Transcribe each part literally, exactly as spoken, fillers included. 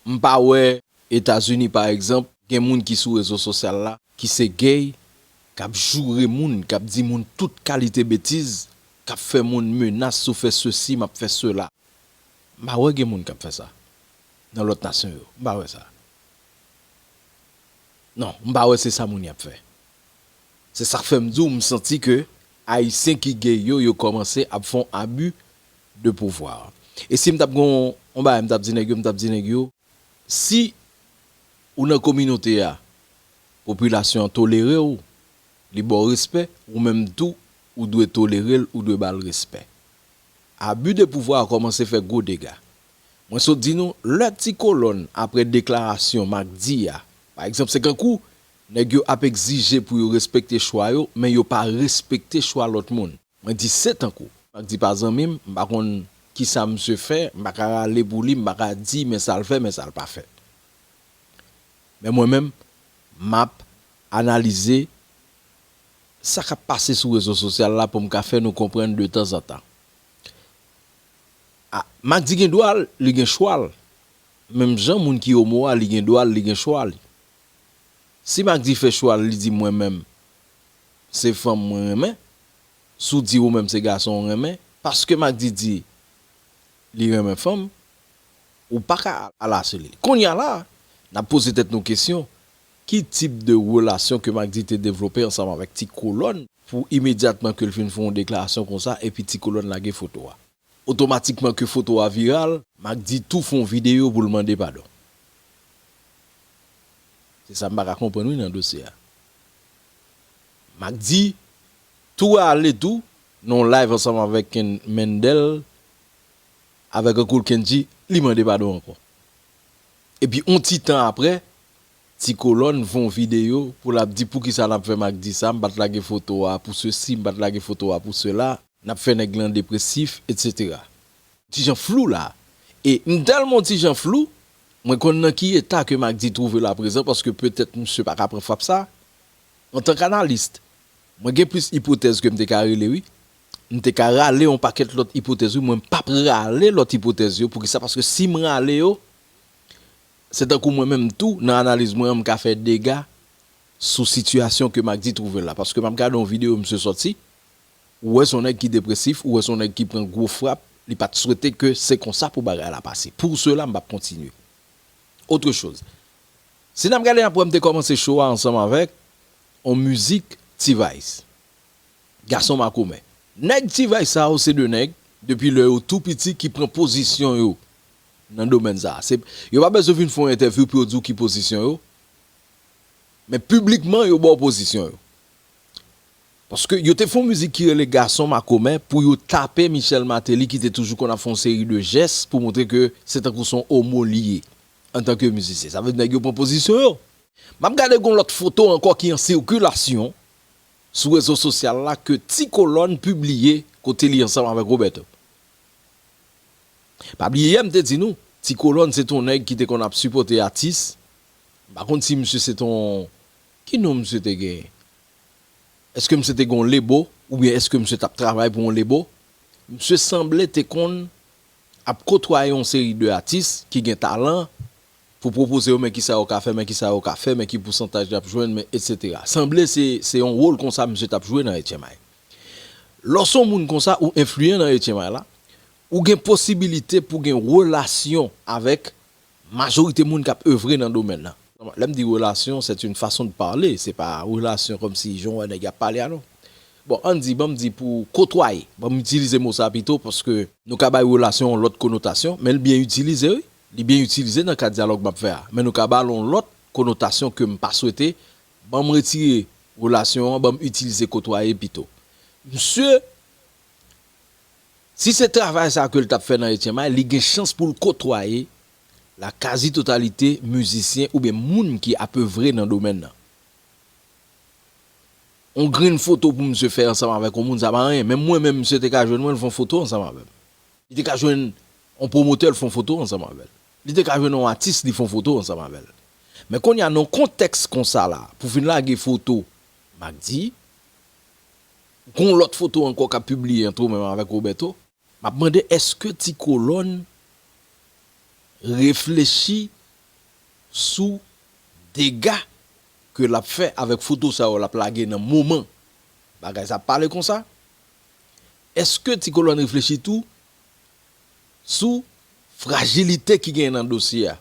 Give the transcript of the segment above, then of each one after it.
M pa wè Etazini, pa egzanp, gen moun ki sou rezo sosyal la, ki se gay, k ap joure moun, k ap di moun tout kalite betiz, k ap fè moun menas, si w fè sesi, m ap fè sela. M pa wè gen moun k ap fè sa nan lòt nasyon yo. M pa wè sa. Non, m pa wè se sa moun y ap fè. Se sa k fè m di w, m santi ke Ayisyen ki gay yo, yo kòmanse ap fè yon abi de pouvwa. E si m t ap gen yon, yon bagay, m t ap di nèg yo, m t ap di nèg yo, si ou nan kominote a, popilasyon an tolere w, li ba w respè, ou menm tou, ou dwe tolere l, ou dwe ba l respè. Abi de pouvwa a kòmanse fè gwo dega. Mwen sot di nou, lè Ti Kolòn, apre deklarasyon Mack D a, pa egzanp, se kankou nèg yo ap egzije pou yo respekte chwa yo, men yo pa respekte chwa lòt moun. Mwen di se tankou. Mack D pa zanmi m, m pa konn kisa misye fè, m pa ka rale pou li, m pa ka di men sa l fè, men sa l pa fè. Men mwen menm, m ap analize sa k ap pase sou rezo sosyal la pou m ka fè nou konprann de tanzantan. A, Mack D gen dwa l, li gen chwa l. Menm jan moun ki omo a, li gen dwa l, li gen chwa li. Si Mack D fè chwa l, li di mwen menm, se fanm mwen renmen, si w di ou menm se gason w renmen, paske Mack D di li renmen fanm, ou pa ka al asile li. Kounye a la, n ap poze tèt nou kesyon, ki tip de relasyon ke Mack D te devlope ansanm avèk Ti Kolòn pou imedyatman ke l fin fè yon deklarasyon konsa epi Ti Kolòn lage foto a? Otomatikman ke foto a viral, Mack D tou fè yon videyo pou l mande padon. Se sa m pa ka konprann wi nan dosye a. Mack D tou ale tou nan yon live ansanm avèk Ken Mendel, avèk Uncle Kendji, li mande padon ankò. Epi yon ti tan apre, Ti Kolòn fè yon videyo pou l ap di poukisa n ap fè Mack D sa, m pa t lage foto a pou sesi, m pa t lage foto a pou sela. N ap fè nèg lan depresif, etsetera. Ti jan flou la. E m tèlman ti jan flou, mwen konn nan ki eta ke Mack D twouve l aprezan, paske petèt misye pa ka pran frap sa. Antank analis, mwen gen plis ipotèz ke m te ka rele, wi. M te ka rale yon pakèt lòt ipotèz, wi. Mwen p ap rale lòt ipotèz yo. Poukisa? Paske si m rale yo, se tankou mwen menm tou, nan analiz mwen an, m ka fè dega sou sitiyasyon ke Mack D twouve l la. Paske m ap gade yon videyo misye sòti, ou wè se yon nèg ki depresif, ou wè se yon nèg ki pran gwo frap, li pa t swete ke se konsa pou bagay la pase. Pou sela, m p ap kontinye. Otre choz. Si n ap gade apre m te kòmanse show a ansanm avèk on mizik T-Vice. Gason makomè. Nèg T-Vice sa yo se de nèg, depi lè yo tou piti, ki pran pozisyon yo nan domèn sa a. Se, yo pa bezwen vin fè yon entèvyou pou yo di w ki pozisyon yo, men piblikman yo ba w pozisyon yo. Paske yo te fè yon mizik ki rele Gason Makomè pou yo tape Michel Martelly ki te toujou konn ap fè yon seri de jès pou montre ke se tankou se yon omo li ye antanke mizisyen. Sa vle di nèg yo pran pozisyon yo. M ap gade gon lòt foto ankò ki an sikilasyon sou rezo sosyal la ke Ti Kolòn pibliye kote li ansanm avèk Roberto. Pa bliye yè m te di nou, Ti Kolòn se t on nèg ki te konn ap sipòte atis. M pa konn si misye se t on, ki non misye te genyen? Èske misye te gen yon lebo? Oubyen èske misye t ap travay pou yon lebo? Misye sanble te konn ap kotwaye yon seri de atis ki gen talan pou pwopoze yo, men kisa yo ka fè, men kisa yo ka fè, men ki pousantaj y ap jwenn, men etsetera. Sanble se, se yon wòl konsa misye t ap jwe nan H M I. Lè w se yon moun konsa, ou enfliyan nan H M I la, ou gen posibilite pou gen relasyon avèk majorite moun k ap evre nan domèn nan. Lè m di relasyon, c'est une façon de parler, se pa relasyon kòmsi jan w wè nèg y ap pale a non. Bon, ann di, ban m di pou kotwaye, ban m itilize mo sa pito, paske nou ka bay relasyon yon lòt konotasyon, men l byen itilize, wi. Li byen itilize nan kad dyalòg m ap fè a. Men nou ka ba l yon lòt konotasyon ke m pa swete. Ban m retire relasyon an, ban m itilize kotwaye pito. Misye, si se travay sa ke l t ap fè nan H M I, li gen chans pou l kotwaye la kazi totalite mizisyen oubyen moun ki ap evre nan domèn nan. On grenn foto pou misye fè ansanm avèk on moun, sa pa anyen. Menm mwen menm, misye te ka jwenn mwen, l fè on foto ansanm avè m. Li te ka jwenn on pwomotè, l fè on foto ansanm avè l. Li te ka jwenn on atis, li fè on foto ansanm avè l. Men kounye a, nan kontèks konsa la, pou fin lage foto Mack D, gon lòt foto ankò k ap pibliye ant ou menm avèk Roberto, m ap mande èske Ti Kolòn reflechi sou dega ke l ap fè avèk foto sa yo l ap lage nan moman bagay sa ap pale konsa? Èske Ti Kolòn reflechi tou sou frajilite ki genyen nan dosye a?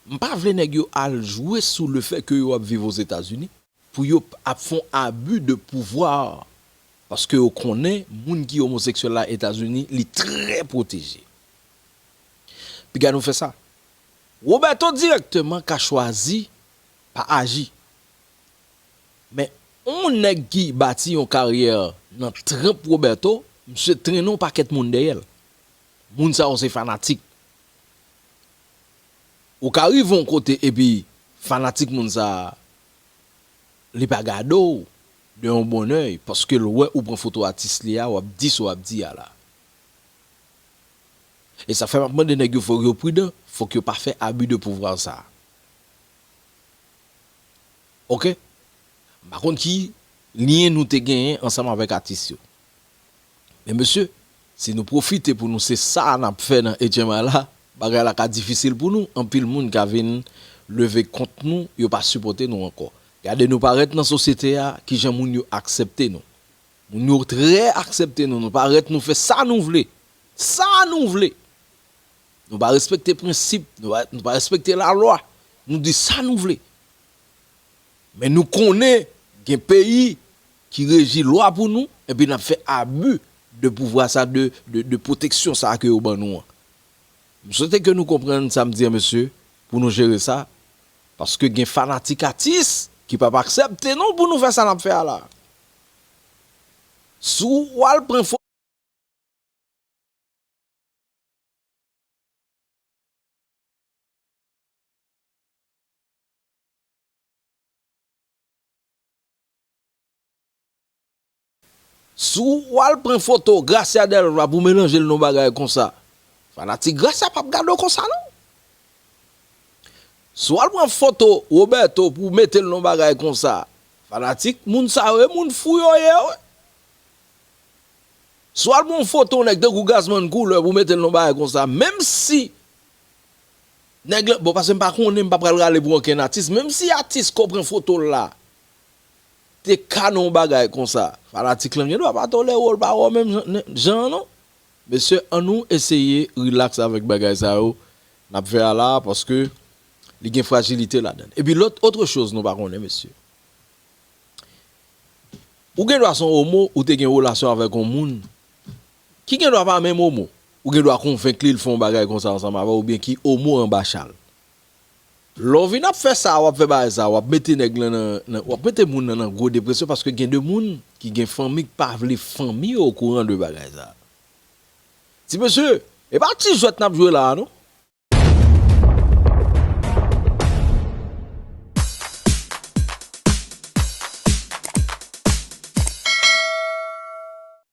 M pa vle nèg yo al jwe sou lefètke yo ap viv Ozetazini pou yo ap fè yon abi de pouvwa, paske yo konnen moun ki omoseksyèl la Etazini, li trè pwoteje. Piga nou fè sa. Roberto dirèkteman ka chwazi pa aji. Men yon nèg ki bati yon karyè nan tranp Roberto, misye trennen yon pakèt moun dèyè l. Moun sa yo se fanatik. Ou ka rive yon kote epi fanatik moun sa a, li pa gade w de yon bòn èy, paske l wè ou pran foto atis li a, w ap di sa w ap di a la. E sa fè m ap mande nèg yo, fòk yo pridan, fòk yo pa fè abi de pouvwa sa a. Oke? M pa konn ki lyen nou te genyen ansanm avèk atis yo. Men mesye, si nou pwofite pou nou se sa n ap fè nan H M I la, bagay la ka difisil pou nou. Anpil moun ka vin leve kont nou, yo pa sipòte nou ankò. Gade nou parèt nan sosyete a, kijan moun yo aksepte nou. Moun yo trè aksepte nou, nou parèt nou fè sa nou vle. Sa nou vle. Nou pa respekte prensip, nou pa, nou pa respekte lalwa. Nou di sa nou vle. Men nou konnen gen peyi ki reji lwa pou nou, epi n ap fè abi de pouvwa sa, de, de, de pwoteksyon sa ke yo ban nou an. M swete ke nou konprann sa m di an, mesye, pou nou jere sa, paske gen fanatik atis ki p ap aksepte nou pou nou fè sa n ap fè a la. Si w al pran fo- Si w al pran foto Gracia Delva pou melanje l nan bagay konsa, fanatik Gracia p ap gade w konsa non. Si w al pran foto Roberto pou mete l nan bagay konsa, fanatik moun sa yo, e moun fou yo ye wi. Si w al pran yon foto nèg tankou Gazman Koulè pou mete l nan bagay konsa, menm si nèg la, bon, paske m pa konnen, m p ap pral rale pou okenn atis, menm si atis ke w pran foto l la te ka nan yon bagay konsa, fanatik lan gen dwa pa tolere w, l pa wè w menm jan, jan an non. Mesye, annou eseye rilaks avèk bagay sa yo n ap fè a la, paske li gen frajilite ladan l. Epi lòt, autre chose nou pa konnen, mesye. Ou gen dwa se yon omo, ou te gen relasyon avèk yon moun ki gen dwa pa menm omo. Ou gen dwa konvenk li, l fè yon bagay konsa ansanm avè w, oubyen ki omo anba chal. Lè w vin ap fè sa, w ap fè bagay sa, w ap mete nèg lan nan, nan, w ap mete moun nan nan gwo depresyon, paske gen de moun ki gen fanmi k pa vle fanmi yo okouran de bagay sa. Ti mesye, e pa ti jwèt n ap jwe la a non.